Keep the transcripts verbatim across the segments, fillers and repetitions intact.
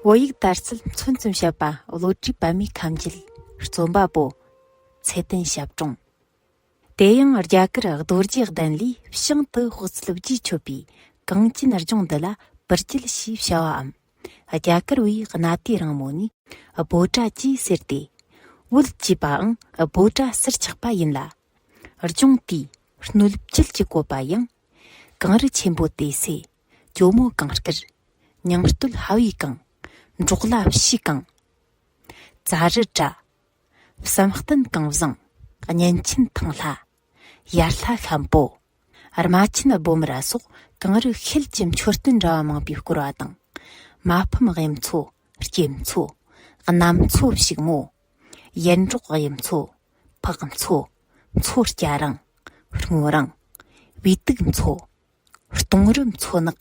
བོད་ཡིག་དར་སྲོལ་མཚོན་ཙམ་བཤད་པ། བློ་གྲོས་པད་མའི་ཁ་འབྱེད། རྩོམ་པ་པོ། ཚེ་བརྟན་ཞབས་དྲུང་། དེ་ཡང་རྒྱ་གར་རྡོ་རྗེ་གདན་ལས་བྱང་དུ་དབུ་རྩེ་བརྒྱད་མཆོད་པའི་གངས་ཅན་ལྗོངས་འདི་ལ་པུར་རྒྱལ་ཞེས་བྱ་བའམ། རྒྱ་གར་བའི་གནའ་དུས་རིང་མོ་ནས་བྷོ་ཊ་ཅེས་ཟེར་ཏེ། བོད་ཅེས་པའང་བྷོ་ཊ་ཟུར་ཆག་པ་ཡིན་ལ། ལྗོངས་དེའི་སྣོད་བཅུད་ཀྱི་བཀོད་པ་ཡང་། གངས་རི་ཆེན་པོ་དེ་སེ། ཇོ་མོ་གངས་དཀར། ཉང་སྟོད་ཧ་བའི་གངས། འབྲོག་ལ་བྱིའུ་གངས། ཙཱ་རི་བྲག། བསམ་གཏན་གངས་བཟང་། གཉན་ཆེན་ཐང་ལྷ། ཡར་ལྷ་ཤམ་པོ། རྨ་ཆེན་སྦོམ་ར་སོགས་གངས་རི་ཤེལ་གྱི་མཆོད་རྟེན་འདྲ་བ་མང་པོས་བསྐོར་བ་དང་། མ་ཕམ་གཡུ་མཚོ། སྐྱེད་མཚོ། གནམ་མཚོ་ཕྱུག་མོ། ཡན་འབྲོག་གཡུ་མཚོ། ཕག་མཚོ། མཚོ་སྐྱ་རིང་། སྔོ་རིང་། བེ་ཏུག་མཚོ། སྟོང་རི་མཚོ་ནག།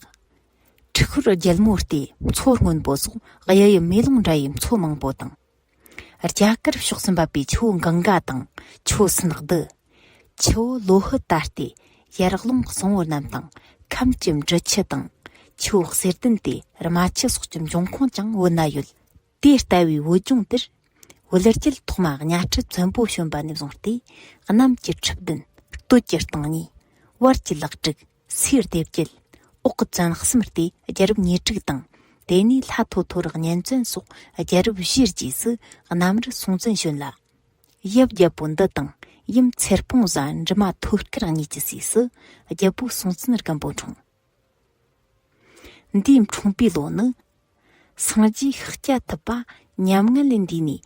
ཁྲི་ཤོར་རྒྱལ་མོ་སྟེ་མཚོ་སྔོན་པོ་སོགས་གཡུ་ཡི་མེ་ལོང་འདྲ་ཡི་མཚོ་མང་པོ་དང་། རྒྱ་གར་ཕྱོགས་གསུམ་པ་པའི་ཆུ་བོ་གངྒཱ་དང་ཆུ་བོ་སུན་ཧི་དི། ཆུ་བོ་ལོ་ཧི་ད་སྟེ་ཡར་ཀླུང་གསང་བོ་རྣམས་དང་ཁམས་ཀྱི་འབྲི་ཆུ་དང་། ཆུ་བོ་གསེར་ལྡན་ཏེ་རྨ་ཆུ་སོགས་ཀྱི་འབྱུང་ཁུངས་ཀྱང་བོད་ན་ཡོད། དེ་ལྟ་བུའི་བོད་ལྗོངས་དེར། བོད་རྒྱལ་ཐོག་མ་གཉའ་ཁྲི་བཙན་པོ་བྱོན་པ་ནས་བཟུང་སྟེ། གནམ་གྱི་ཁྲི་བདུན། སྟོད་ཀྱི་སྟེང་གཉིས། བར་གྱི་ལེགས་དྲུག། སའི་སྡེ་བརྒྱད། འོག་གི་བཙན་གསུམ་སྟེ་རྒྱལ་རབས་ཉེར་དྲུག་དང་། དེ་ནས་ལྷ་ཐོ་ཐོ་རི་གཉན་བཙན་སོགས་རྒྱལ་རབས་བཞིའི་རྗེས་སུ་གནམ་རི་སྲོང་བཙན་བྱོན་ལ། ཡབ་རྒྱལ་པོ་འདི་དང་ཡུམ་ཚེ་སྤོང་བཟའ་འབྲི་མ་ཐོད་དཀར་གཉིས་ཀྱི་སྲས་སུ་རྒྱལ་པོ་སྲོང་བཙན་སྒམ་པོ་འཁྲུངས། འདིའི་འཁྲུངས་པའི་ལོ་ནི། སངས་རྒྱས་ཤཱཀྱ་ཐུབ་པ་མྱ་ངན་ལས་འདས་ནས་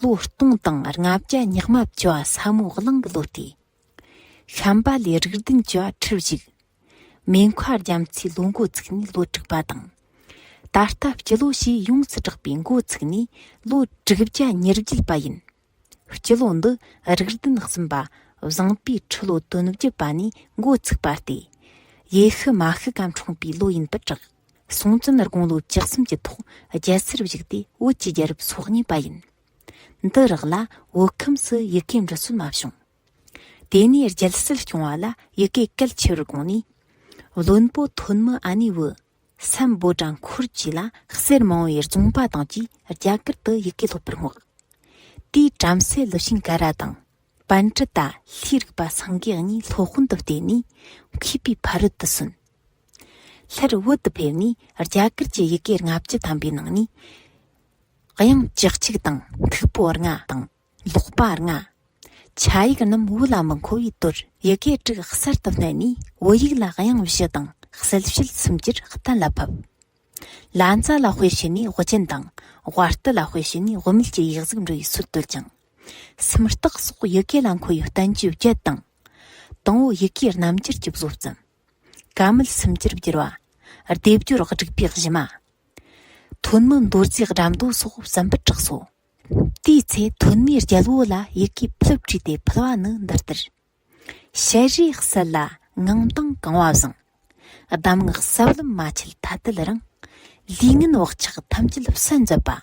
ལོ་སྟོང་དང་ལྔ་བརྒྱ་ཉི་ཤུ་བཅུ་བ་ས་མོ་གླང་གི་ལོ་སྟེ། བྱམས་པ་ལས་རིགས་ལྡན་བཅུ་བ་ཁྲི་བཞུགས། མེ་མཁའ་རྒྱ་མཚོའི་ལོ་འགོ་ཚུགས་ནས་ལོ་དྲུག་པ་དང་། ད་ལྟ་སྤྱི་ལོ་ཞེས་ཡོངས་སུ་གྲགས་པའི་འགོ་ཚུགས་ནས་ལོ་དྲུག་བརྒྱ་ཉེར་བརྒྱད་པ་ཡིན། སྤྱི་ལོ་འདི་རིགས་ལྡན་གསུམ་པ་བཟང་པོའི་ཁྲི་ལོ་དོན་བརྒྱད་པ་ནས་འགོ་ཚུགས་པ་སྟེ། ཡེ་ཤུ་མ་ཤི་ཀ་འཁྲུངས་པའི་ལོ་ཡིན་པར་གྲགས། སྲོང་བཙན་དགུང་ལོ་བཅུ་གསུམ་གྱི་ཐོག་རྒྱལ་སར་བཞུགས་ཏེ་བོད་ཀྱི་རྒྱལ་རབས་སོ་གཉིས་པ་ཡིན། འདི་རག་ལ་བོད་ཁམས་སུ་ཡི་གེ་འབྲི་སྲོལ་མ་བྱུང་། དེ་ནས་རྒྱལ་སྲིད་སྐྱོང་བ་ལ་ཡི་གེ་གལ་ཆེ་བར་དགོངས་ནས། བློན་པོ་ཐོན་མི་ཨ་ནེའི་བུ། སམ་བྷོ་ཊ་འཁོར་བཅས་ལ་གསེར་མང་བོའི་རྫོང་པ་དང་བཅས་རྒྱ་གར་དུ་ཡི་གེ་སློབ་པར་བསྔགས། དེའི་བྲམ་ཟེ་ལི་ཤིང་ཀ་ར་དང་། པཎྜི་ཏ་ལྷའི་རིག་པ་སེང་གེ་གཉིས་སློབ་དཔོན་དུ་བསྟེན་ནས་མཁས་པའི་ཕ་རོལ་ཏུ་སོན། སླར་བོད་དུ་ཕེབས་ནས་རྒྱ་གར་གྱི་ཡི་གེ་ལྔ་བཅུ་ཐམ་པའི་ནང་ནས། དབྱངས་བཅུ་གཅིག་དང་མཐུག་པོ་ལྔ་དང་ཀློག་པ་ལྔ། ཆ་ཡིག་རྣམས་བོད་ལ་མི་མཁོ་བའི་དོར། ཡི་གེ་དྲུག་གསར་དུ་བསྣན་ནས་བོད་ཡིག་ལ་དབྱངས་བཞི་དང་གསལ་བྱེད་སུམ་ཅུར་གཏན་ལ་ཕབ། ལ་མཛའ་ལ་དཔེ་བྱས་ནས་དབུ་ཅན་དང་། དབའ་རྟུལ་ལ་དཔེ་བྱས་ནས་དབུ་མེད་ཀྱི་ཡིག་གཟུགས་འབྲི་བའི་སྲོལ་བཏོད་ཅིང་། སུམ་རྟགས་སོགས་ཡི་གེ་ལ་མཁོ་བའི་བསྟན་བཅོས་བརྒྱད་དང་། དང་པོ་ཡི་གེའི་རྣམ་འགྱུར་གྱི་བཟོ་རྩམ། ཀ་མད་སུམ་ཅུར་བསྒྱུར་བ། སྡེབ་སྦྱོར་སྒྲིག་པའི་གཞི་མ། ཐོན་མི་མདོ་རྩིས་སྒྲ་མདོ་སོགས་གསན་པར་གྲགས་སོ། དེའི་ཚེ་ཐོན་མིས་རྒྱལ་པོ་ལ་ཡི་གེ་ཕུལ་བྲིས་ཏེ་ཕུལ་བ་ནི་འདི་ལྟར། ཞལ་རས་གསལ་ལ་ངང་མདངས་གང་བ་བཟང་། གདམས་ངག་ཟབ་ལམ་མ་ཆད་ཐ་དད་རིང་། ལས་ངན་བག་ཆགས་ཐམས་ཅད་བསལ་མཛད་པ།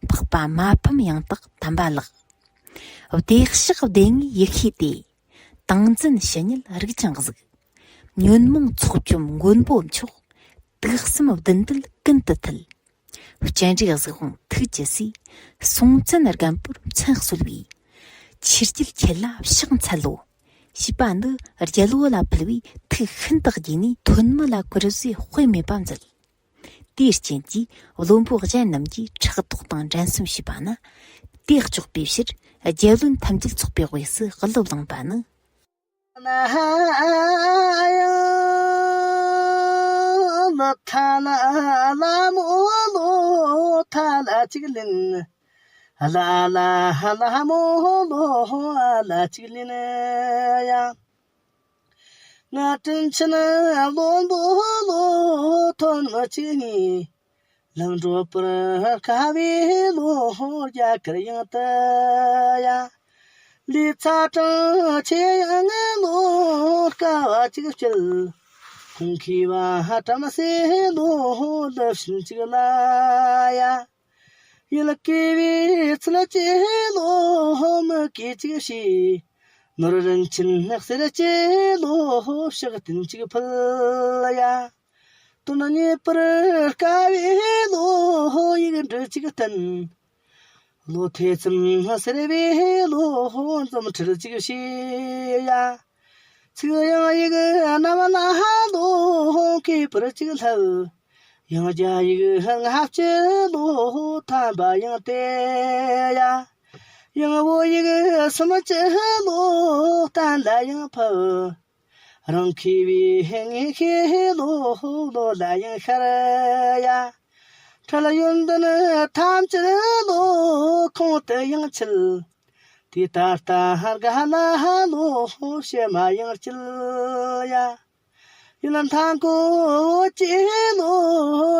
འཕགས་པ་མ་ཕམ་ཡང་དག་དམ་པ་ལགས། བདེ་གཤེགས་བདེ་དངོས་ཡེ་ཤེས་ཏེ། ཏིང་འཛིན་ཞི་སྙེད་རིག་ཅིང་གཟིགས། ཉོན་མོངས་ཚོགས་བཅོམ་མགོན་པོ་མཆོག། དུག་གསུམ་བདུད་འདུལ་ཀུན་ཏུ་ཐུལ། སྤྱན་རས་གཟིགས་དབང་ཐུགས་ཀྱི་སྲས། སྲོང་བཙན་སྒམ་པོར་མཚན་གསོལ་བའི། ཆོས་རྒྱལ་ཁྱེད་ལ་ཕྱག་འཚལ་ལོ། ཞེས་པ་འདི་རྒྱལ་པོ་ལ་ཕུལ་བས་ཐུགས་ཤིན་ཏུ་དགྱེས་ནས་ཐོན་མི་ལ་གུ་རུ་ཟས་དཔེ་མེད་པ་མཛད། དེའི་རྐྱེན་གྱིས་བློན་པོ་གཞན་རྣམས་ཀྱིས་ཕྲག་དོག་དང་འགྲན་སེམས་བྱས་པ་ན། དེ་གཅོག་པའི་ཕྱིར་རྒྱལ་བློན་ཐམས་ཅད་ཚོགས་པའི་དབུས་སུ་གླུ་བླངས་པ་ནི། ལ་ཐ་ལ་ལ་མོ་ལོ་ཐ་ལ་གཅིག་ལིན། ལ་ལ་ལ་མོ་ལོ་ལ་གཅིག་ལིན་ཡ། ང་དྲིན་ཆེན་བློན་པོ་ལོ་ཐོན་མི་གཅིག་ནི། ལང་གྲོ་པར་དཀའ་བའི་ལོ་རྒྱ་གར་ཡང་དུ་ཡ། ལི་ཚ་གྲངས་ཆེ་ཡང་ལོ་དཀའ་བ་གཅིག་སྤྱད། ཁོང་ཁེ་བ་བྲམ་ཟེ་ལོ་ལི་ཤིན་གཅིག་ལ་ཡ། ཡུལ་གེ་བའི་ཚུལ་གྱི་ལོ་མི་གེ་གཅིག་ཤེས། ནོར་རིན་ཆེན་གསེར་གྱི་ལོ་ཕྱག་རྟེན་གཅིག་ཕུལ་ཡ། དོན་གཉེར་པར་དཀའ་བའི་ལོ། གཅིག་བསྟན། ལོ་ཐེ་ཚོམ་སེར་བའི་ལོ་འཛོམས་ཁྲིད་གཅིག་བྱས་ཡ། ཚིག་དབྱངས་ཡིག་རྣམས་ལ་ལོ་གུས་པར་གཅིག་ལྷབ། དབྱངས་རྒྱ་ཡིག་ལྔ་བཅུ་ལོ་ཐམ་པ་ཡང་བལྟས་ཡ། དབྱངས་བོད་ཡིག་སུམ་ཅུ་ལོ་གཏན་ལ་ཡང་ཕབ། རང་མཁས་པའི་ངས་མཁས་ལོ་བློ་ལ་ཡང་ཤར་ཡ། འཕྲལ་ཡོན་ཏན་ཐམས་ཅད་ལོ་ཁོང་དུ་ཡང་ཆུད། དེ་ད་ལྟ་དགའ་ན་ལོ་ཕྱི་མ་ཡང་སྐྱིད་ཡ། ཡུན་ཐང་གོ་ཅི་ལོ་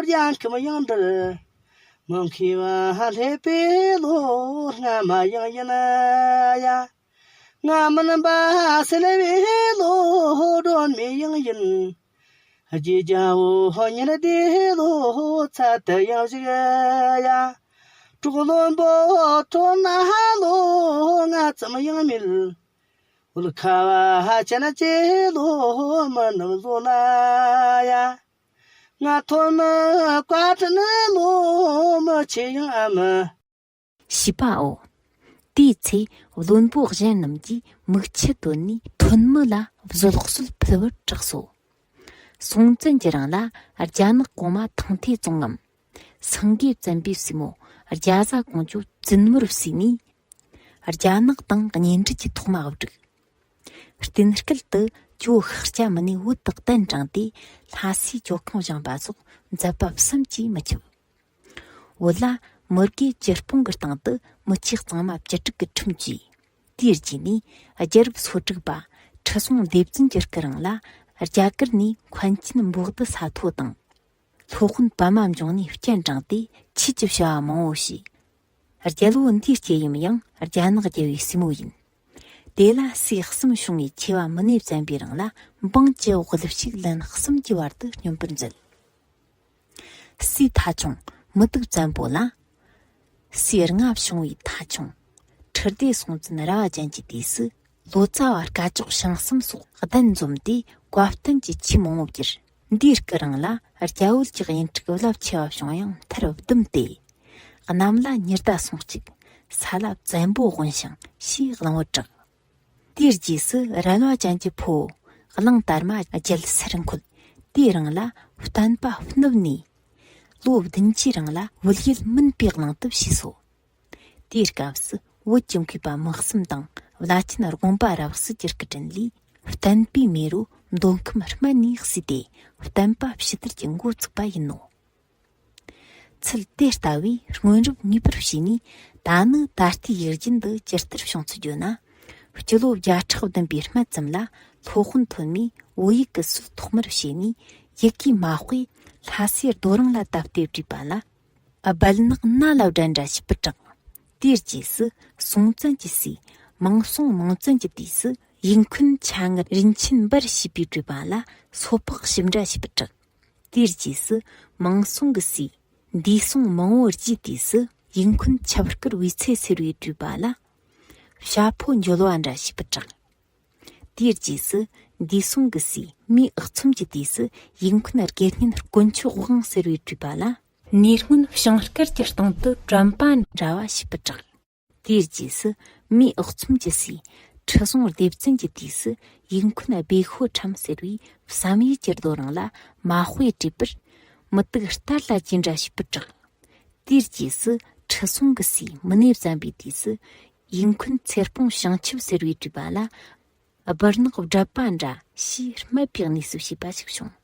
རྒྱང་ཁམས་ཡང་འདིར། མི་མཁས་པ་སླེབས་པའི་ལོ་སྔ་མ་ཡང་ཡིན་ཡ། ང་མིན་པ་སེལ་བའི་ལོ་སྒྲོན་མེ་ཡང་ཡིན། རྗེས་རྒྱལ་བོ་ཉིན་དེའི་ལོ་ཚད་དུ་ཡང་བཞུགས་ཡ། གྲོགས་བློན་པོ་ཐོན་ན་ལོ་ང་ཙམ་ཡང་མེད། བོད་ཁ་བ་ཅན་གྱི་ལོ་མི་རྣམས་བཟོ་ན་ཡ། ང་ཐོན་མི་བཀའ་དྲིན་ལོ་མི་ཆེ་ཡང་ཨ་མི། ཞེས་པའོ། དེའི་ཚེ་བློན་པོ་གཞན་རྣམས་ཀྱིས་མིག་ཆུ་བཏོན་ནས་ཐོན་མི་ལ་བཟོད་གསོལ་ཕུལ་བར་གྲགས་སོ། སྲོང་བཙན་གྱི་རིང་ལ་རྒྱ་ནག་གོང་མ་ཐང་ཐེ་ཙོང་ངམ། སེང་གེ་བཙན་པོའི་སྲས་མོ་རྒྱ་བཟའ་ཀོང་ཇོ་བཙུན་མོར་བསུས་ནས། རྒྱ་ནག་དང་གཉེན་འབྲེལ་གྱི་ཐོག་མ་བསྒྲིགས། བསྟེན་སྐལ་དུ་ཇོ་ཤཱཀྱ་མུ་ནེ་བོད་དུ་གདན་དྲངས་ཏེ། ལྷ་སའི་ཇོ་ཁང་བཞེངས་པ་སོགས་མཛད་པ་བསམ་གྱིས་མི་ཁྱབ། བོད་ལ་མི་དགེ་བཅུ་སྤོང་གི་སྟེང་དུ་མི་ཆོས་གཙང་མ་བཅུ་དྲུག་གི་ཁྲིམས་བཅས། དེའི་རྗེས་ནས་རྒྱལ་རབས་སོ་དྲུག་པ་ཁྲི་སྲོང་ལྡེ་བཙན་གྱི་སྐུ་རིང་ལ་རྒྱ་གར་ནས་མཁན་ཆེན་འབོག་སྡེ་ས་ཐོ་དང་། སློབ་དཔོན་པདྨ་འབྱུང་གནས་སྤྱན་དྲངས་ཏེ་ཆོས་ཀྱི་བྱ་བ་མང་པོ་བྱས། རྒྱལ་པོ་འདིའི་སྐྱེས་ཡུམ་ཡང་རྒྱ་ནག་རྒྱལ་པོའི་སྲས་མོ་ཡིན། དེ་ལ་སྲས་གསུམ་བྱུང་བའི་ཆེ་བ་མུ་ནེ་བཙན་པོའི་རིང་ལ་འབངས་ཀྱི་དབུ་རྒྱུད་ཞིག་ལན་གསུམ་གྱི་བར་དུ་སྙོམས་པར་མཛད། སྲས་ཐ་ཆུང་མུ་ཏིག་བཙན་པོ་ལ། སྲས་ལྔ་བྱུང་བའི་ཐ་ཆུང་ཁྲི་ལྡེ་སྲོང་བཙན་ར་བ་ཅན་གྱི་དུས་སུ། ལོ་ཙཱ་བ་སྐ་ཅོག་བྱང་སེམས་སོགས་གདན་འཛོམས་ཏེ་བཀའ་བསྟན་གྱི་ཆོས་མང་པོ་གྱུར། འདིའི་སྐུ་རིང་ལ་རྒྱ་བོད་ཀྱི་གཉེན་སྒྲིག་རླབས་ཆེ་བ་བྱུང་ཡང་མཐར་བསྡུམས་ཏེ། གནམ་ལ་ཉི་ཟླ་ཟུང་གཅིག་ས་ལ་བཙན་པོ་དབོན་ཞིང་ཞེས་གླེང་བར་གྲགས། དེའི་རྗེས་སུ་རལ་བ་ཅན་གྱི་ཕོ་བོ་གླང་དར་མ་རྒྱལ་སར་འཁོད། དེའི་རིང་ལ་བསྟན་པ་བསྣུབས་ནས། ལོ་བདུན་ཅུའི་རིང་ལ་བོད་ཡུལ་མུན་པའི་གླིང་དུ་ཕྱིས་སོ། དེའི་སྐབས་སུ་བོད་ཀྱི་མཁས་པ་མི་གསུམ་དང་བླ་ཆེན་དགོངས་པ་རབ་གསལ་གྱི་སྐུ་དྲིན་ལས་བསྟན་པའི་མེ་རོ་མདོ་ཁམས་སྨད་ནས་གསོས་ཏེ་བསྟན་པ་ཕྱི་དར་གྱི་འགོ་ཚུགས་པ་ཡིན་ནོ། ཚུལ་དེ་ལྟ་བུའི་སྔོན་རབས་ངེས་པར་བྱས་ནས། ད་ནི་ད་ལྟའི་ཡིག་རྒྱུན་དུ་ཇི་ལྟར་བྱུང་ཚུལ་བརྗོད་ན། སྤྱི་ལོ་བརྒྱ་ཕྲག་བདུན་པའི་སྨད་ཙམ་ལ་སློབ་དཔོན་ཐོན་མིས་བོད་ཡིག་གི་སྲོལ་ཐོག་མར་བྱས་ནས་ཡི་གེའི་མ་དཔེ་ལྷ་སའི་རྡོ་རིང་ལ་བཏབ་སྟེ་བྲིས་པ་ལ། སྦལ་ནག་ན་ལ་བྲན་འདྲ་ཞེས་པར་གྲགས། དེའི་རྗེས་སུ་སྲོང་བཙན་གྱི་སྲས་མང་སྲོང་མང་བཙན་གྱི་དུས་སུ་ཡིག་འཁོན་ཆ་ངར་རིན་ཆེན་འབར་ཞེས་པས་བྲིས་པ་ལ་སོ་ཕག་ཞིབ་འདྲ་ཞེས་པར་གྲགས། དེའི་རྗེས་སུ་མང་སྲོང་གི་སྲས་འདས་སྲོང་མང་བོའི་རྗེའི་དུས་སུ་ཡིག་འཁོན་ཆབ་དཀར་བེའུ་ཚེ་ཟེར་བས་བྲིས་པ་ལ་བྱ་ཕོ་འཇོལ་བ་འདྲ་ཞེས་པར་གྲགས། དེའི་རྗེས་སུ་འདས་སྲོང་གི་སྲས་མེས་ཨག་ཚོམ་གྱི་དུས་སུ་ཡིག་འཁོན་དགེ་བསྙེན་དཀོན་མཆོག་དབང་ཟེར་བས་བྲིས་པ་ལ་ནེ་སྔོན་བྱང་སྐར་གྱི་སྟེང་དུ་དྲན་པ་འདྲ་བ་ཞེས་པར་གྲགས། དེའི་རྗེས་སུ་མེས་ཨག་ཚོམ་གྱི་སྲས་ཁྲི་སྲོང་ལྡེ་བཙན་གྱི་དུས་སུ་ཡིག་འཁོན་སྦས་ཤོ་ཁྲམ་ཟེར་བའི་བསམ་ཡས་ཀྱི་རྡོ་རིང་ལ་མ་དཔེ་བྲིས་པར་མུ་ཏིག་སྟར་ལ་གྱིས་འདྲ་ཞེས་པར་གྲགས། དེའི་རྗེས་སུ་ཁྲི་སྲོང་གི་སྲས་མུ་ནེ་བཙན་པོའི་དུས་སུ་ཡིག་འཁོན་ཚེ་སྤོང་བྱང་ཆུབ་ཟེར་བས་བྲིས་པ་ལ་སྦིར་ནག་བྲབ་པ་འདྲ་ཞེས་སྨད་པའི་གནས་སུ་བྱས་པ་ཞིག་བྱུང་།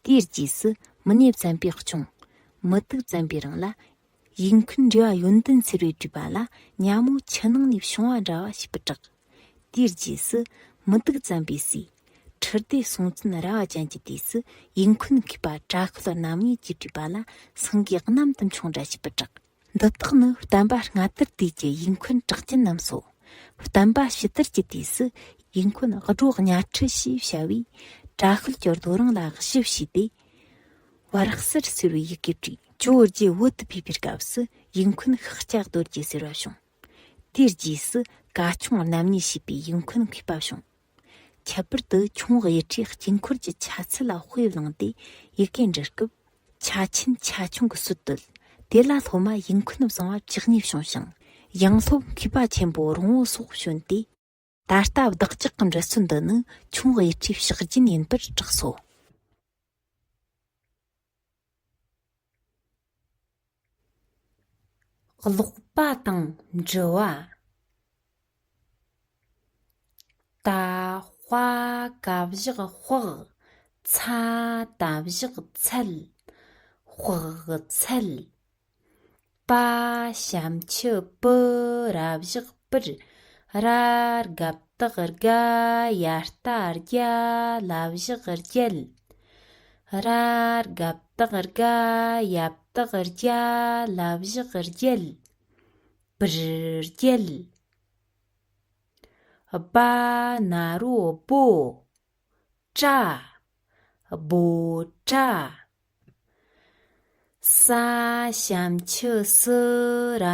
དེའི་རྗེས་སུ་མུ་ནེ་བཙན་པོའི་གཅུང་མུ་ཏིག་བཙན་པོའི་རིང་ལ། ཡིག་འཁོན་འབྲེལ་བ་ཡོན་ཏན་ཟེར་བས་བྲིས་པ་ལ་ཉ་མོ་ཆུ་ནང་ནས་བྱུང་བ་འདྲ་བ་ཞེས་པར་གྲགས། དེའི་རྗེས་སུ་མུ་ཏིག་བཙན་པོའི་སྲས་ཁྲི་ལྡེ་སྲོང་བཙན་ར་བ་ཅན་གྱི་དུས་སུ་ཡིག་འཁོན་མཁས་པ་བྲག་ཤོད་རྣམ་གཉིས་ཀྱིས་བྲིས་པ་ལ་སེང་གེ་གནམ་དུ་མཆོངས་འདྲ་ཞེས་པར་གྲགས། འདི་དག་ནི་བསྟན་པ་སྔ་དར་དུས་ཀྱི་ཡིག་འཁོན་གྲགས་ཅན་རྣམས་སོ། བསྟན་པ་ཕྱི་དར་གྱི་དུས་སུ་ཡིག་འཁོན་སྒྲོ་གཉའ་ཁྲི་ཞེས་བྱ་བས་བྲག་ཤོད་ཀྱི་རྡོ་རིང་ལ་གཞི་བྱས་ཏེ། བར་གསལ་ཟེར་བའི་ཡི་གེ་བྲིས། ཇོ་བོ་རྗེ་བོད་དུ་ཕེབས་པའི་སྐབས་སུ་ཡིག་འཁོན་ཤཱཀྱ་རྡོ་རྗེ་ཟེར་བ་བྱུང་། དེའི་རྗེས་སུ་བཀའ་ཆུང་རྣམ་གཉིས་ཞེས་པའི་ཡིག་འཁོན་མཁས་པ་བྱུང་། ཁྱད་པར་དུ་ཁྱུང་དབྱི་ཁྲིས་དཀྱིལ་འཁོར་གྱི་ཆ་ཚུལ་ལ་དཔེ་བླངས་ཏེ་ཡི་གེ་འབྲི་སྐབས། ཆ་ཆེན་ཆ་ཆུང་གི་སྲོལ་བཏོད། དེ་ལ་སློབ་མ་ཡིད་འཁོན་བཟང་བ་བཅུ་གཉིས་བྱུང་ཞིང་། ཡང་སློབ་མཁས་པ་ཆེན་པོ་རོང་བོ་སོགས་བྱོན་ཏེ། ད་ལྟ་བདག་ཅག་གི་འབྲི་ཚུལ་འདི་ནི་ཁྱུང་དབྱི་ཁྲིའི་ཕྱག་རྒྱན་ཡིན་པར་གྲགས་སོ། ཀློག་པ་དང་འབྲི་བ། ད་དཔའ་ག་བཞག་དཔག་ཚ་ད་བཞག་ཚད། དཔག་ཚད། པ་ཞབས་མཆུ་པུ་ར་བཞག་པུར། ར་རྒ་བཏགས་རྒ་ཡ་བཏགས་རྒྱ་ལ་བཞག་རྒྱལ། ར་རྒ་བཏགས་རྒ་ཡ་བཏགས་རྒྱ་ལ་བཞག་རྒྱལ། པུར་རྒྱལ། བ་ན་རོ་བོ། བྲ། བོ་བྲ། ས་ཞབས་མཆུ་སུ་ར་